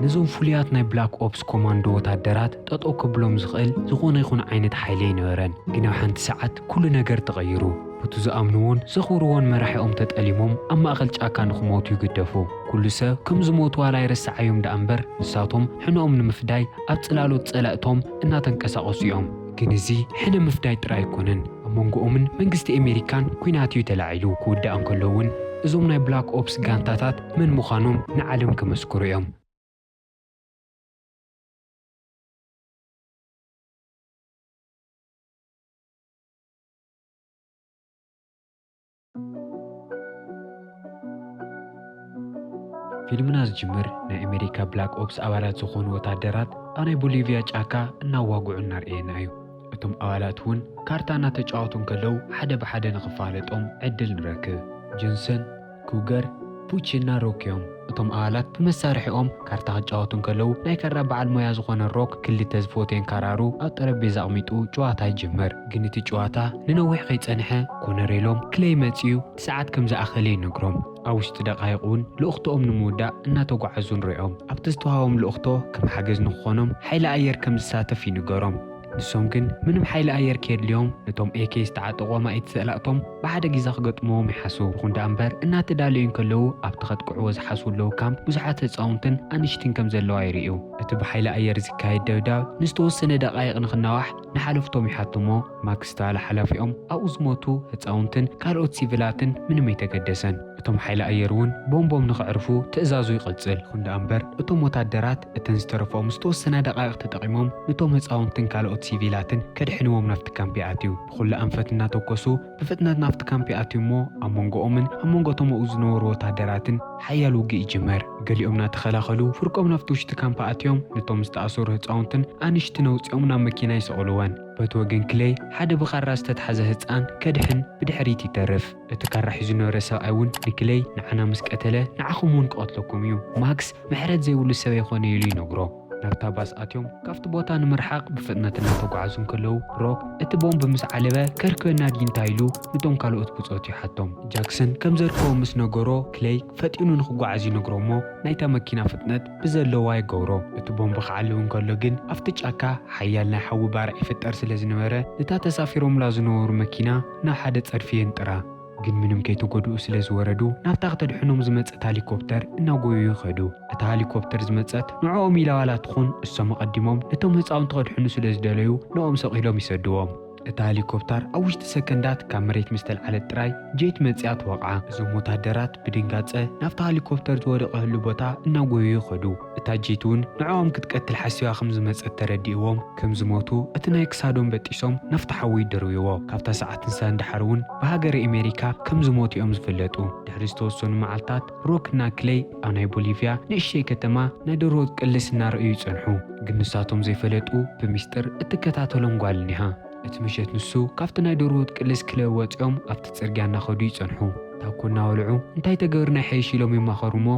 ነዞም ፍሉያት ናይ ብላክ ኦፕስ ኮማንዶ ወታደራት ጠጠው ከብሎም ዝኽእል ዝኾነ ይኹን ዓይነት ሓይሊ ኣይነበረን። ግን ኣብ ሓንቲ ሰዓት ኩሉ ነገር ተቐይሩ። በቱ ዝኣምንዎን ዘኽብርዎን መራሒኦም ተጠሊሞም ኣብ ማእኸል ጫካ ንኽሞቱ ይግደፉ። ኩሉ ሰብ ከም ዝሞቱ ዋላ ኣይረስዓዮም ደኣ እምበር፣ ንሳቶም ሕነኦም ንምፍዳይ ኣብ ጽላሎት ጸላእቶም እናተንቀሳቐሱ እዮም። ግን እዚ ሕነ ምፍዳይ ጥራይ ኣይኮነን። ኣብ መንጎኦምን መንግስቲ ኣሜሪካን ኲናት እዩ ተላዒሉ። ክውዳእ እንከሎ እውን እዞም ናይ ብላክ ኦፕስ ጋንታታት መን ምዃኖም ንዓለም ክመስክሩ እዮም። ፊልምና ዝጅምር ናይ ኣሜሪካ ብላክ ኦፕስ ኣባላት ዝኾኑ ወታደራት ኣብ ናይ ቦሊቪያ ጫካ እናዋግዑ እናርእየና እዩ። እቶም ኣባላት እውን ካርታ እናተጫወቱ እንከለዉ ሓደ ብሓደ ንኽፋለጦም ዕድል ንረክብ። ጆንሰን፣ ኩገር፣ ፑች እና ሮክ እዮም። እቶም ኣባላት ብመሳርሒኦም ካርታ ክጫወቱ እንከለዉ ናይ ካራ በዓል ሞያ ዝኾነ ሮክ ክልተ ዝፈትየን ካራሩ ኣብ ጠረጴዛ ኣቕሚጡ ጨዋታ ይጅምር። ግን እቲ ጨዋታ ንነዊሕ ከይጸንሐ ኮነሬሎም ክሌይ መጺኡ ሰዓት ከም ዝኣኸለ ይነግሮም። ኣብ ውሽጢ ደቓይቕ እውን ልእኽትኦም ንምውዳእ እናተጓዓዙ ንሪኦም። ኣብቲ ዝተዋሃቦም ልእኽቶ ከም ሓገዝ ንክኾኖም ሓይሊ ኣየር ከም ዝሳተፍ ይንገሮም። ንሶም ግን ምንም ሓይሊ ኣየር ከየድልዮም ነቶም ኤኬ ዝተዓጠቑ ኣማኢት ሰላእቶም ብሓደ ግዜ ክገጥምዎም ይሓስቡ። ይኹን ደኣ እምበር እናተዳለዩ እንከለዉ ኣብቲ ከጥቅዕዎ ዝሓስቡ ኣለዉ ካምፕ ብዙሓት ህፃውንትን ኣንሽትን ከም ዘለዋ ይርእዩ። እቲ ብሓይሊ ኣየር ዝካየድ ደብዳብ ንዝተወሰነ ደቓይቕ ንክናዋሕ ንሓለፍቶም ይሓትሞ። ማክስ ዝተባህለ ሓላፊኦም ኣብኡ ዝሞቱ ህፃውንትን ካልኦት ሲቪላትን ምንም ኣይተገደሰን። እቶም ሓይሊ ኣየር እውን ቦምቦም ንክዕርፉ ትእዛዙ ይቐጽል። ይኹን ደኣ እምበር እቶም ወታደራት እተን ዝተረፈኦም ዝተወሰና ደቓይቕ ተጠቒሞም ነቶም ህፃውንትን ካልኦት ሲቪላትን ከድሕንዎም ናብቲ ካምፕ ይኣትዩ። ብኹሉ ኣንፈት እናተኮሱ ብፍጥነት ናብቲ ካምፕ ይኣትዩ እሞ ኣብ መንጎኦምን ኣብ መንጎ እቶም ኣብኡ ዝነበሩ ወታደራትን ሓያል ውግእ ይጅመር። ገሊኦም እናተኸላኸሉ ፍርቆም ናብቲ ውሽጢ ካምፕ ኣትዮም ነቶም ዝተኣሰሩ ህፃውንትን ኣንሽትን ኣውፂኦም ናብ መኪና ይሰቕልወን። በቲ ወገን ክሌይ ሓደ ብኻራ ዝተትሓዘ ህፃን ከድሕን ብድሕሪት ይተርፍ። እቲ ካራ ሒዙ ዝነበረ ሰብኣይ እውን ንክሌይ ንዓና ምስ ቀተለ ንዓኹም እውን ክቐትለኩም እዩ። ማክስ ምሕረት ዘይብሉ ሰብ ኣይኮነ ኢሉ ይነግሮ። ናብታ ባስ ኣትዮም ካብቲ ቦታ ንምርሓቕ ብፍጥነት እናተጓዓዙ እንከለዉ ሮክ እቲ ቦምብ ምስ ዓለበ ከርክበና ድዩ እንታይ ኢሉ ነቶም ካልኦት ብጾት ይሓቶም። ጃክሰን ከም ዘርከቦ ምስ ነገሮ ክሌይ ፈጢኑ ንክጓዓዝ ይነግሮ እሞ ናይታ መኪና ፍጥነት ብዘለዋ ይገብሮ። እቲ ቦምብ ክዓልብ እንከሎ ግን ኣብቲ ጫካ ሓያል ናይ ሓዊ ባርዕ ይፍጠር ስለ ዝነበረ ነታ ተሳፊሮምላ ዝነበሩ መኪና ናብ ሓደ ጸድፊ የንጥራ። ግን ምንም ከይተጎድኡ ስለ ዝወረዱ ናብታ ከተድሕኖም ዝመጸት ሄሊኮፕተር እናጎየዩ ይኸዱ። እታ ሄሊኮፕተር ዝመጸት ንዕኦም ኢላ ዋላ ትኹን እሶም ኣቐዲሞም ነቶም ህፃውንቲ ከድሕኑ ስለ ዝደለዩ ንኦም ሰቒሎም ይሰድዎም። እታ ሄሊኮፕተር ኣብ ውሽጢ ሰከንዳት ካብ መሬት ምስ ተልዓለት ጥራይ ጄት መጺኣ ትወቕዓ። እዞም ወታደራት ብድንጋጸ ናብታ ሄሊኮፕተር ዝወደቐትሉ ቦታ እናጎዩ ይኸዱ። እታ ጄት እውን ንዕኦም ክትቀትል ሓሲባ ከም ዝመጸት ተረዲእዎም ከም ዝሞቱ እቲ ናይ ክሳዶም በጢሶም ናብቲ ሓዊ ይድርብይዎ። ካብታ ሰዓት ንሳ ንደሓር እውን ብሃገረ ኣሜሪካ ከም ዝሞቱ እዮም ዝፍለጡ። ድሕሪ ዝተወሰኑ መዓልታት ሮክ እና ክሌይ ኣብ ናይ ቦሊቪያ ንእሽተይ ከተማ ናይ ደርሆ ቅልስ እናረእዩ ይጸንሑ። ግን ንሳቶም ዘይፈለጡ ብሚስጥር እትከታተሎም ጓል እኒሃ። እቲ ምሸት ንሱ ካብቲ ናይ ደርሆ ቅልስ ክለብ ወጺኦም ኣብቲ ጽርግያ እናኸዱ ይጸንሑ። ታኮ እናበልዑ እንታይ ተገብርና ይሓይሽ ኢሎም ይማኸሩ እሞ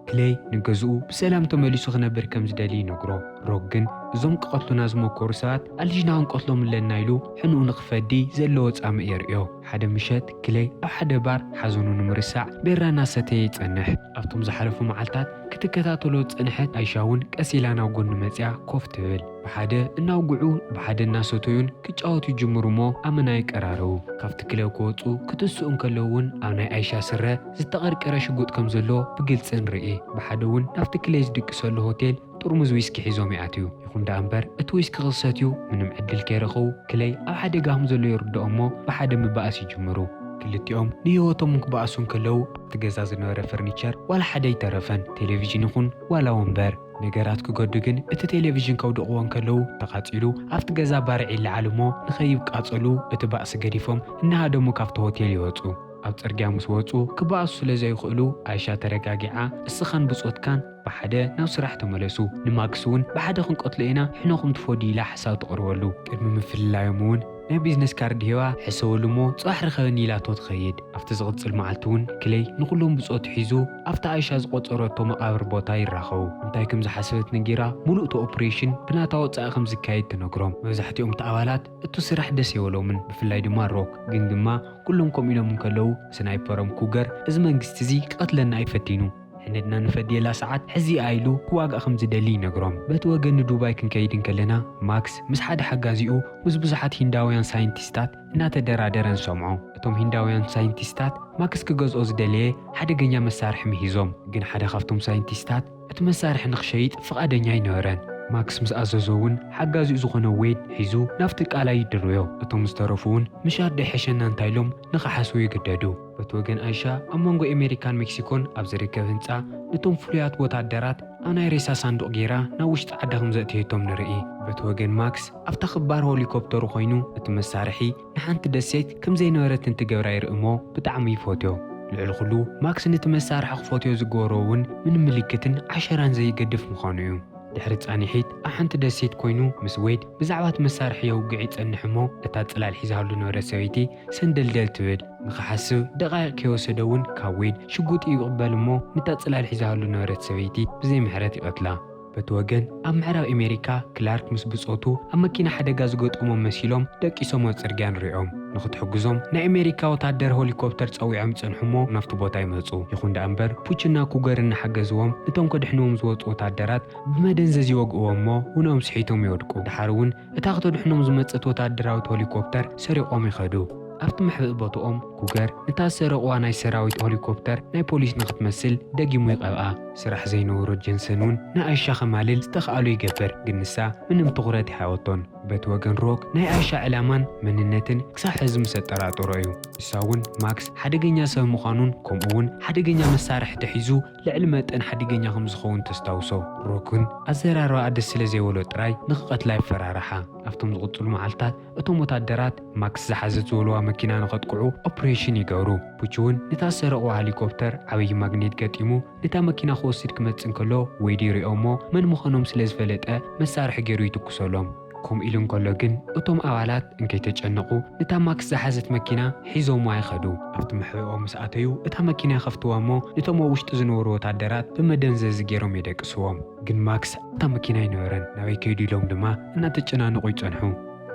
ክሌይ ንገዝኡ ብሰላም ተመሊሱ ክነብር ከም ዝደሊ ይነግሮ። ሮክ ግን እዞም ክቐትሉና ዝመከሩ ሰባት ኣሊሽና ክንቀትሎም ኣለና ኢሉ ሕንኡ ንክፈዲ ዘለዎ ጻምእ የርእዮ። ሓደ ምሸት ክሌይ ኣብ ሓደ ባር ሓዘኑ ንምርሳዕ ቤራ እናሰተየ ይጸንሕ። ኣብቶም ዝሓለፉ መዓልታት ክትከታተሎ ዝጸንሐት ኣይሻ እውን ቀስ ኢላ ናብ ጎኑ መጺኣ ኮፍ ትብል። ብሓደ እናውግዑ ብሓደ እናሰተዩን ክጫወቱ ይጅምሩ እሞ ኣመና ይቀራረቡ። ካብቲ ክለብ ክወጹ ክትስኡ እንከለዉ እውን ኣብ ናይ ኣይሻ ስረ ዝተቐርቀረ ሽጉጥ ከም ዘሎ ብግልጺ ንርኢ። ብሓደ እውን ናብቲ ክሌይ ዝድቅሰሉ ሆቴል ጥርሙዝ ዊስኪ ሒዞም ይኣትዩ። ይኹን ደኣ እምበር እቲ ዊስኪ ክሰትዩ ምንም ዕድል ከይረኸቡ ክሌይ ኣብ ሓደጋ ከም ዘሎ ይርድኦ እሞ ብሓደ ምባኣስ ይጅምሩ። ክልቲኦም ንህይወቶም ክበኣሱ እንከለዉ ኣብቲ ገዛ ዝነበረ ፈርኒቸር ዋላ ሓደ ኣይተረፈን። ቴሌቪዥን ይኹን ዋላ ወንበር። ነገራት ክገዱ ግን እቲ ቴሌቪዥን ከውድቕዎ እንከለዉ ተቓጺሉ ኣብቲ ገዛ ባርዕ ይለዓል እሞ ንኸይቃጸሉ እቲ ባእሲ ገዲፎም እናሃደሙ ካብቲ ሆቴል ይወጹ። ኣብ ጽርግያ ምስ ወጹ ክበኣሱ ስለ ዘይኽእሉ ኣይሻ ተረጋጊዓ እስኻን ብጾትካን ብሓደ ናብ ስራሕ ተመለሱ። ንማክስ እውን ብሓደ ክንቀትሎ ኢና ሕነኹም ትፈድዩ ኢላ ሓሳብ ትቕርበሉ። ቅድሚ ምፍልላዮም እውን ናይ ቢዝነስ ካርድ ሂባ ሕሰበሉ እሞ ጽባሕ ርኸበኒ ኢላቶ ትኸይድ። ኣብቲ ዝቕጽል መዓልቲ እውን ክሌይ ንኹሎም ብጾቱ ሒዙ ኣብቲ ኣይሻ ዝቖጸረቶ መቓብር ቦታ ይራኸቡ። እንታይ ከም ዝሓሰበት ነጊራ ምሉእ እቲ ኦፕሬሽን ብናታ ወጻኢ ከም ዝካየድ ትነግሮም። መብዛሕትኦም እቲ ኣባላት እቲ ስራሕ ደስ የበሎምን ብፍላይ ድማ ሮክ። ግን ድማ ኩሎም ከምኡ ኢሎም እንከለዉ ስናይፐሮም ኩገር እዚ መንግስቲ እዚ ክቐትለና ኣይፈቲኑ። ዕንድና ንፈድየላ ሰዓት ሕዚኣ ኢሉ ክዋጋእ ከም ዝደሊ ይነግሮም። በቲ ወገን ንዱባይ ክንከይድ እንከለና፣ ማክስ ምስ ሓደ ሓጋዚኡ ምስ ብዙሓት ሂንዳውያን ሳይንቲስታት እናተደራደረ ንሰምዖ። እቶም ሂንዳውያን ሳይንቲስታት ማክስ ክገዝኦ ዝደለየ ሓደገኛ መሳርሒ ምሂዞም፣ ግን ሓደ ካብቶም ሳይንቲስታት እቲ መሳርሒ ንኽሸይጥ ፍቓደኛ ኣይነበረን። ማክስ ምስ ኣዘዞ እውን ሓጋዚኡ ዝኾነ ዌድ ሒዙ ናብቲ ቃላይ ይድርብዮ። እቶም ዝተረፉ እውን ምሻር ዶ ይሐሸና እንታይ ኢሎም ንኽሓስቡ ይግደዱ። በቲ ወገን ኣይሻ ኣብ መንጎ ኣሜሪካን ሜክሲኮን ኣብ ዝርከብ ህንጻ ነቶም ፍሉያት ወታደራት ኣብ ናይ ሬሳ ሳንዱቕ ገይራ ናብ ውሽጢ ዓዲ ከም ዘእተየቶም ንርኢ። በቲ ወገን ማክስ ኣብታ ክባር ሆሊኮፕተሩ ኮይኑ እቲ መሳርሒ ንሓንቲ ደሴት ከም ዘይነበረት እንትገብራ ይርኢ እሞ ብጣዕሚ ይፈትዮ። ልዕሊ ኩሉ ማክስ ነቲ መሳርሒ ክፈትዮ ዝገበሮ እውን ምንም ምልክትን ዓሸራን ዘይገድፍ ምዃኑ እዩ። ድሕሪ ጻኒሒት ኣብ ሓንቲ ደሴት ኮይኑ ምስ ዌድ ብዛዕባ እቲ መሳርሒ የውግዕ ይጸንሕ እሞ እታ ጽላል ሒዛሉ ነበረት ሰበይቲ ሰንደልደል ትብል። ንኽሓስብ ደቓይቕ ከይወሰደ እውን ካብ ዌድ ሽጉጥ ይቕበል እሞ ነታ ጽላል ሒዛሉ ነበረት ሰበይቲ ብዘይ ምሕረት ይቐትላ። በቲ ወገን ኣብ ምዕራብ ኣሜሪካ ክላርክ ምስ ብጾቱ ኣብ መኪና ሓደጋ ዝገጠሞም መሲሎም ደቂሶም ኣብ ጽርግያ ንሪኦም። ንኽትሕግዞም ናይ ኣሜሪካ ወታደር ሆሊኮፕተር ጸዊዖም ይጸንሑ እሞ ናብቲ ቦታ ይመጹ። ይኹን ደኣ እምበር ፑችና ኩገር እናሓገዝዎም ነቶም ከድሕንዎም ዝወጹ ወታደራት ብመደንዘዝ ይወግእዎም እሞ ውንኦም ስሒቶም ይወድቁ። ድሓር እውን እታ ክተድሕኖም ዝመጸት ወታደራዊት ሆሊኮፕተር ሰሪቖም ይኸዱ። ኣብቲ መሕብኢ ቦትኦም ኩገር ነታ ዝሰረቕዋ ናይ ሰራዊት ሆሊኮፕተር ናይ ፖሊስ ንኽትመስል ደጊሙ ይቐብኣ። ስራሕ ዘይነበሮ ጀንሰን እውን ንኣይሻ ኸማልል ዝተኽኣሎ ይገብር፣ ግን ንሳ ምንም ትኹረት ይሃወቶን። በቲ ወገን ሮክ ናይ ኣይሻ ዕላማን መንነትን ክሳብ ሕዚ ምስ ኣጠራጠሮ እዩ። ንሳ እውን ማክስ ሓደገኛ ሰብ ምዃኑን ከምኡ እውን ሓደገኛ መሳርሒ ተሒዙ ልዕሊ መጠን ሓደገኛ ከም ዝኸውን ተስታውሶ። ሮክን ኣዘራርባኣ ደስ ስለ ዘይበሎ ጥራይ ንኽቐትላ ይፈራርሓ። ኣብቶም ዝቕጽሉ መዓልታት እቶም ወታደራት ማክስ ዝሓዘት ዝበልዋ መኪና ንኸጥቅዑ ኦፕሬሽን ይገብሩ። ቡች እውን ነታ ዝሰረቕዋ ሄሊኮፕተር ዓብዪ ማግኔት ገጢሙ ነታ መኪና ክወስድ ክመጽእ እንከሎ ወይድ ይሪኦ እሞ መን ምዃኖም ስለ ዝፈለጠ መሳርሒ ገይሩ ይትኩሰሎም። ከምኡ ኢሉ እንከሎ ግን እቶም ኣባላት እንከይተጨነቑ ነታ ማክስ ዝሓዘት መኪና ሒዞምዋ ይኸዱ። ኣብቲ መሕብኦ ምስ ኣተዩ እታ መኪና ይኸፍትዋ እሞ ነቶም ኣብ ውሽጢ ዝነበሩ ወታደራት ብመደንዘዚ ገይሮም የደቅስዎም። ግን ማክስ ኣብታ መኪና ኣይነበረን። ናበይ ከይዱ ኢሎም ድማ እናተጨናነቑ ይጸንሑ።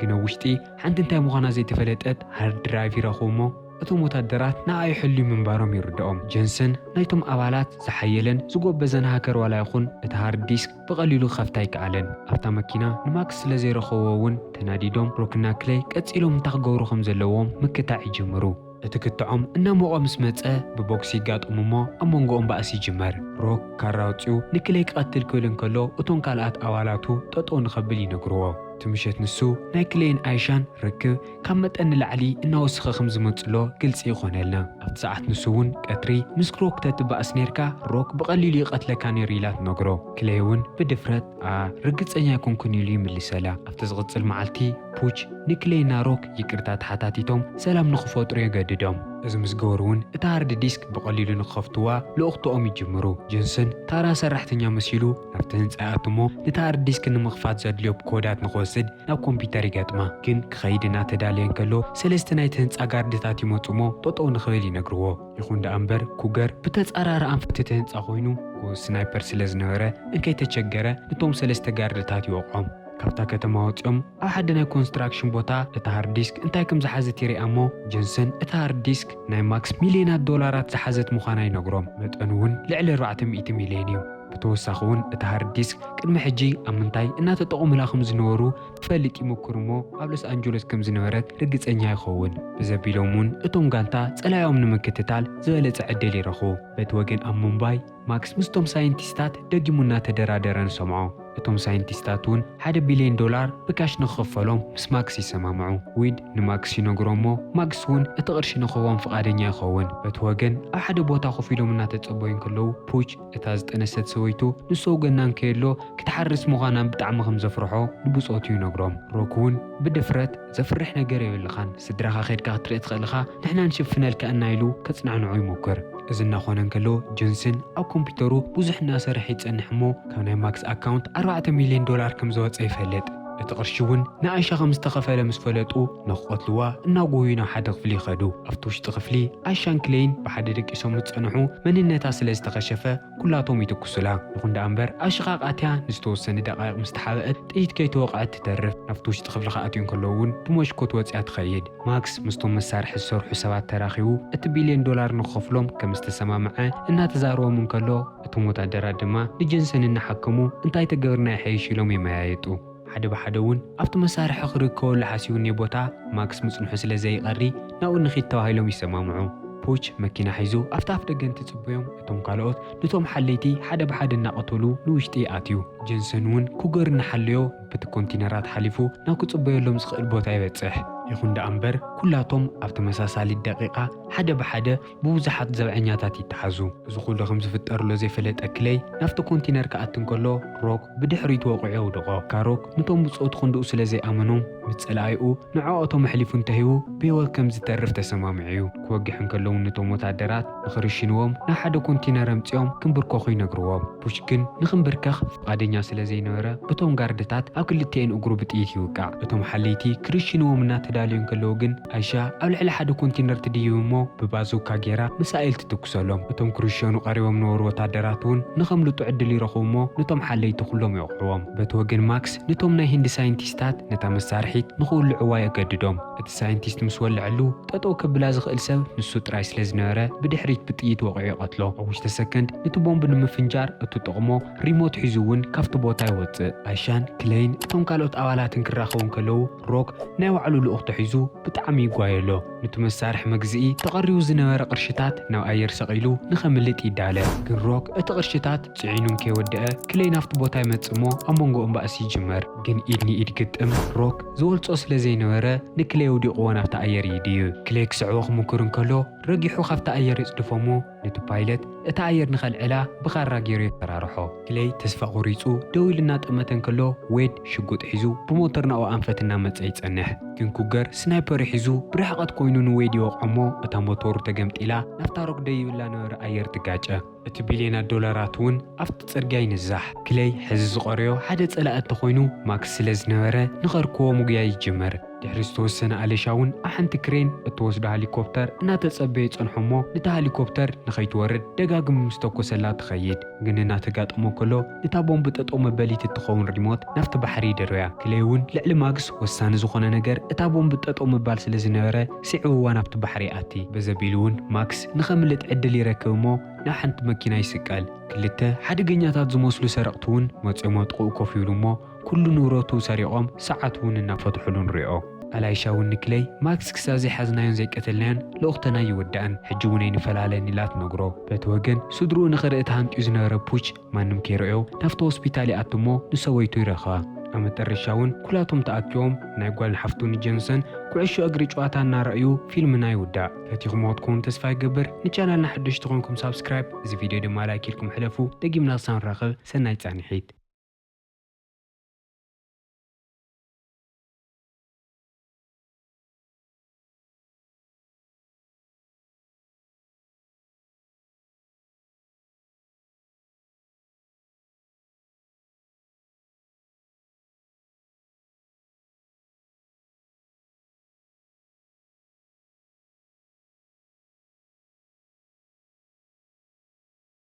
ግን ኣብ ውሽጢ ሓንቲ እንታይ ምዃና ዘይተፈለጠት ሃርድ ድራይቭ ይረኽቡ እሞ እቶም ወታደራት ንኣ ይሕልዩ ምንባሮም ይርድኦም። ጀንሰን ናይቶም ኣባላት ዝሓየለን ዝጎበዘን ሃከር ዋላ ይኹን እቲ ሃርድ ዲስክ ብቐሊሉ ክኸፍታ ኣይከኣለን። ኣብታ መኪና ንማክስ ስለ ዘይረኸብዎ እውን ተናዲዶም ሮክና ክሌይ ቀጺሎም እንታይ ክገብሩ ከም ዘለዎም ምክታዕ ይጅምሩ። እቲ ክትዖም እናሞቐ ምስ መጸ ብቦክስ ይጋጠሙ እሞ ኣብ መንጎኦም ባእሲ ይጅመር። ሮክ ካራ ኣውጺኡ ንክሌይ ክቐትል ክብል እንከሎ እቶም ካልኣት ኣባላቱ ጠጠው ንኸብል ይነግርዎ። እቲ ምሸት ንሱ ናይ ክሌይን ኣይሻን ርክብ ካብ መጠን ንላዕሊ እናወሰኸ ከም ዝመጽሎ ግልጺ ይኾነልና። ኣብቲ ሰዓት ንሱ እውን ቀትሪ ምስ ሮክ ተትባእስ ኔርካ ሮክ ብቐሊሉ ይቐትለካ ኔሩ ኢላ ትነግሮ። ክሌይ እውን ብድፍረት ኣ ርግጸኛ ኣይኮንኩን ኢሉ ይምልሰላ። ኣብቲ ዝቕጽል መዓልቲ ፑች ንክሌይና ሮክ ይቅርታ ተሓታቲቶም ሰላም ንኽፈጥሩ የገድዶም። እዚ ምስ ገበሩ እውን እታ ሃርድ ዲስክ ብቐሊሉ ንክኸፍትዋ ልኡኽትኦም ይጅምሩ። ጀንሰን ታራ ሰራሕተኛ መሲሉ ናብቲ ህንጻ ይኣቱ እሞ ነታ ሃርድ ዲስክ ንምኽፋት ዘድልዮ ኮዳት ንክወስድ ናብ ኮምፒውተር ይገጥማ። ግን ክኸይድ እናተዳለየ እንከሎ ሰለስተ ናይቲ ህንጻ ጋርድታት ይመጹ እሞ ጠጠው ንኽብል ይነግርዎ። ይኹን ደኣ እምበር ኩገር ብተጻራሪ ኣንፈት እቲ ህንጻ ኮይኑ ጎበዝ ስናይፐር ስለ ዝነበረ እንከይተቸገረ ነቶም ሰለስተ ጋርድታት ይወቕዖም። ካብታ ከተማ ወጺኦም ኣብ ሓደ ናይ ኮንስትራክሽን ቦታ እታ ሃርድ ዲስክ እንታይ ከም ዝሓዘት ይሪኣ እሞ ጀንሰን እታ ሃርድ ዲስክ ናይ ማክስ ሚልዮናት ዶላራት ዝሓዘት ምዃና ይነግሮም። መጠኑ እውን ልዕሊ ኣርባዕተ ሚእቲ ሚልዮን እዩ። ብተወሳኺ እውን እታ ሃርድ ዲስክ ቅድሚ ሕጂ ኣብ ምንታይ እናተጠቐሙላ ከም ዝነበሩ ክፈልጥ ይምክር እሞ ኣብ ሎስ ኣንጀለስ ከም ዝነበረት ርግጸኛ ይኸውን። ብዘቢሎም እውን እቶም ጋንታ ጸላኢኦም ንምክትታል ዝበለጸ ዕድል ይረኽቡ። በቲ ወገን ኣብ ሙምባይ ማክስ ምስቶም ሳይንቲስታት ደጊሙ እናተደራደረ ንሰምዖ። እቶም ሳይንቲስታት እውን ሓደ ቢልዮን ዶላር ብካሽ ንኽኽፈሎም ምስ ማክስ ይሰማምዑ። ዊድ ንማክስ ይነግሮ እሞ ማክስ እውን እቲ ቅርሺ ንኽህቦም ፍቓደኛ ይኸውን። በቲ ወገን ኣብ ሓደ ቦታ ኮፍ ኢሎም እናተጸበዩ እንከለዉ ፑች እታ ዝጠነሰት ሰበይቱ ንሱ ወገና እንከየሎ ክትሓርስ ምዃናን ብጣዕሚ ከም ዘፍርሖ ንብጾቱ ይነግሮም። ሮክ እውን ብድፍረት ዘፍርሕ ነገር የብልኻን፣ ስድራኻ ኸድካ ክትርኢ ትኽእል ኢኻ፣ ንሕና ንሽፍነልካ እና ኢሉ ከጽናንዖ ይሞክር። እዚ እናኾነ እንከሎ ጀንስን ኣብ ኮምፒውተሩ ብዙሕ እናሰርሐ ይጸንሕ እሞ ካብ ናይ ማክስ ኣካውንት ኣርባዕተ ሚልዮን ዶላር ከም ዝወጸ ይፈልጥ። እቲ ቅርሺ እውን ንኣሻ ከም ዝተኸፈለ ምስ ፈለጡ፣ ንክቐትልዋ እናጎዩ ናብ ሓደ ክፍሊ ይኸዱ። ኣብቲ ውሽጢ ክፍሊ ኣሻን ክሌይን ብሓደ ደቂሶም ምስ ጸንሑ፣ መንነታ ስለ ዝተኸሸፈ ኩላቶም ይትኩሱላ። ይኹን ደኣ እምበር ኣሽቓቕ ኣትያ ንዝተወሰነ ደቓይቕ ምስ ተሓብአት ጥይት ከይተወቕዐት ትተርፍ። ናብቲ ውሽጢ ክፍሊ ክኣትዩ እንከለዉ እውን ብመስኮት ወጺኣ ትኸይድ። ማክስ ምስቶም መሳርሒ ዝሰርሑ ሰባት ተራኺቡ እቲ ቢልዮን ዶላር ንክኸፍሎም ከም ዝተሰማምዐ እናተዛረቦም እንከሎ፣ እቶም ወታደራት ድማ ንጀንሰን እናሓከሙ እንታይ ተገብርና ይሓይሽ ኢሎም ይመያየጡ። ሓደ ብሓደ እውን ኣብቲ መሳርሒ ክርከበሉ ሓሲቡ እኒኦ ቦታ ማክስ ምጽንሑ ስለ ዘይቐሪ ናብኡ ንኺድ ተባሂሎም ይሰማምዑ። ፑች መኪና ሒዙ ኣብቲ ኣፍ ደገ እንትጽበዮም፣ እቶም ካልኦት ንቶም ሓለይቲ ሓደ ብሓደ እናቐተሉ ንውሽጢ ይኣትዩ። ጀንሰን እውን ኩገር እናሓለዮ በቲ ኮንቲነራት ሓሊፉ ናብ ክጽበየሎም ዝኽእል ቦታ ይበጽሕ። ይኹን ደኣ እምበር ኩላቶም ኣብ ተመሳሳሊ ደቂቓ ሓደ ብሓደ ብብዙሓት ዘብዐኛታት ይተሓዙ። እዚ ኩሉ ከም ዝፍጠር ሎ ዘይፈለጠ ክሌይ ናብቲ ኮንቲነር ክኣቲ እንከሎ ሮክ ብድሕሪቱ ወቒዑ የውድቖ። ካሮክ ንቶም ብጾቱ ክንድኡ ስለ ዘይኣመኖም ምስ ጸላኢኡ ንዕኦቶም ኣሕሊፉ እንተሂቡ ብህይወት ከም ዝተርፍ ተሰማሚዑ እዩ። ክወግሕ እንከለዉ ነቶም ወታደራት ንኽርሽንዎም ናብ ሓደ ኮንቲነር ኣምጺኦም ክንብርከኹ ይነግርዎም። ቡሽ ግን ንኽንብርከኽ ፍቓደኛ ስለ ዘይነበረ በቶም ጋርድታት ኣብ ክልቲኤን እግሩ ብጥይት ይውቃዕ። እቶም ሓለይቲ ክርሽንዎም እናተዳለዩ እንከለዉ ግን ኣይሻ ኣብ ልዕሊ ሓደ ኮንቲነር ትድይብ እሞ ብባዙካ ጌራ ሚሳኤል ትትኩሰሎም። እቶም ክርሸኑ ቀሪቦም ነበሩ ወታደራት እውን ንኸምልጡ ዕድል ይረኽቡ እሞ ነቶም ሓለይቲ ኩሎም ይወቕዕዎም። በቲ ወገን ማክስ ነቶም ናይ ህንዲ ሳይንቲስታት ነታ መሳርሒት ንኽውልዕዋ የገድዶም። እቲ ሳይንቲስት ምስ ወልዐሉ ጠጠው ከብላ ዝኽእል ሰብ ንሱ ጥራይ ስለ ዝነበረ ብድሕሪት ብጥይት ወቒዑ ይቐትሎ። ኣብ ውሽጢ ሰከንድ ነቲ ቦምብ ንምፍንጃር እትጠቕሞ ሪሞት ሒዙ እውን ካብቲ ቦታ ይወጽእ። ኣይሻን ክሌይን እቶም ካልኦት ኣባላትን ክራኸቡ እንከለዉ ሮክ ናይ ባዕሉ ልኡኽቶ ሒዙ ብጣዕሚ ይጓየሎ። ነቲ መሳርሒ መግዝኢ ተቐሪቡ ዝነበረ ቅርሽታት ናብ ኣየር ሰቒሉ ንኸምልጥ ይዳለ። ግን ሮክ እቲ ቅርሽታት ጽዒኑ እንከይወደአ ክሌይ ናብቲ ቦታ ይመጽእ እሞ ኣብ መንጎኦም ባእሲ ይጅመር። ግን ኢድ ንኢድ ግጥም ሮክ ዝወልጾ ስለ ዘይነበረ ንክሌይ ወዲቕዎ ናብቲ ኣየር ይድይብ። ክሌይ ክስዕቦ ክምኩር እንከሎ ረጊሑ ካብቲ ኣየር ይጽድፎ እሞ ነቲ ፓይለት እታ ኣየር ንኸልዕላ ብኻራ ገይሩ የፈራርሖ። ክሌይ ተስፋ ቆሪጹ ደው ኢሉ እናጠመተ እንከሎ ዌድ ሽጉጥ ሒዙ ብሞተር ናብኡ ኣንፈት እናመጸ ይጸንሕ። ግን ኩገር ስናይፐሩ ሒዙ ብርሕቐት ኮይኑ ንዌድ ይወቕዖ እሞ እታ ሞተሩ ተገምጢላ ናብታ ሮክ ደይብላ ነበረ ኣየር ትጋጨ። እቲ ቢልዮናት ዶላራት እውን ኣብቲ ጽርግያ ይንዛሕ። ክሌይ ሕዚ ዝቐረዮ ሓደ ጸላኢ እንተኾይኑ ማክስ ስለ ዝነበረ ንኸርክቦ ምጉያይ ይጅምር። ድሕሪ ዝተወሰነ ኣለሻ እውን ኣብ ሓንቲ ክሬን እትወስዶ ሄሊኮፕተር እናተጸበየ ይጸንሖ እሞ ነታ ሄሊኮፕተር ንኸይትወርድ ደጋግሙ ምስ ተኮሰላ ትኸይድ። ግን እናተጋጠሞ ከሎ ነታ ቦምብ ጠጠው መበሊት እትኸውን ሪሞት ናብቲ ባሕሪ ይደርብያ። ክሌይ እውን ልዕሊ ማክስ ወሳኒ ዝኾነ ነገር እታ ቦምብ ጠጠው ምባል ስለ ዝነበረ ስዒብዋ ናብቲ ባሕሪ ይኣቲ። በዚ ኣቢሉ እውን ማክስ ንኸምልጥ ዕድል ይረክብ እሞ ናብ ሓንቲ መኪና ይስቀል። ክልተ ሓደገኛታት ዝመስሉ ሰረቕቲ እውን መጺኦም ኣብ ጥቕኡ ኮፍ ይብሉ እሞ ኩሉ ንብረቱ ሰሪቖም ሰዓት እውን እናፈትሑሉ ንሪኦ። ኣላይሻ እውን ንክሌይ ማክስ ክሳብ ዘይሓዝናዮን ዘይቀተልናዮን ልኡኽተና ኣይወዳእን፣ ሕጂ እውን ኣይንፈላለን ኢላ ትነግሮ። በቲ ወገን ስድርኡ ንኽርኢ ተሃንጥዩ ዝነበረ ፑች ማንም ከይረኣዮ ናብቲ ሆስፒታል ይኣቱ እሞ ንሰበይቱ ይረኽባ። ኣብ መጠረሻ እውን ኩላቶም ተኣኪቦም ናይ ጓል ሓፍቱ ንጀንሰን ኩዕሾ እግሪ ጨዋታ እናረኣዩ ፊልምና ይውዳእ። ፈቲኹምዎ ክትኮኑ ተስፋ ይገብር። ንቻናልና ሓደሽቲ ኮይንኩም ሳብስክራይብ፣ እዚ ቪድዮ ድማ ላይክ ኢልኩም ሕለፉ። ደጊምና ክሳብ ንራኸብ ሰናይ ጻንሒት።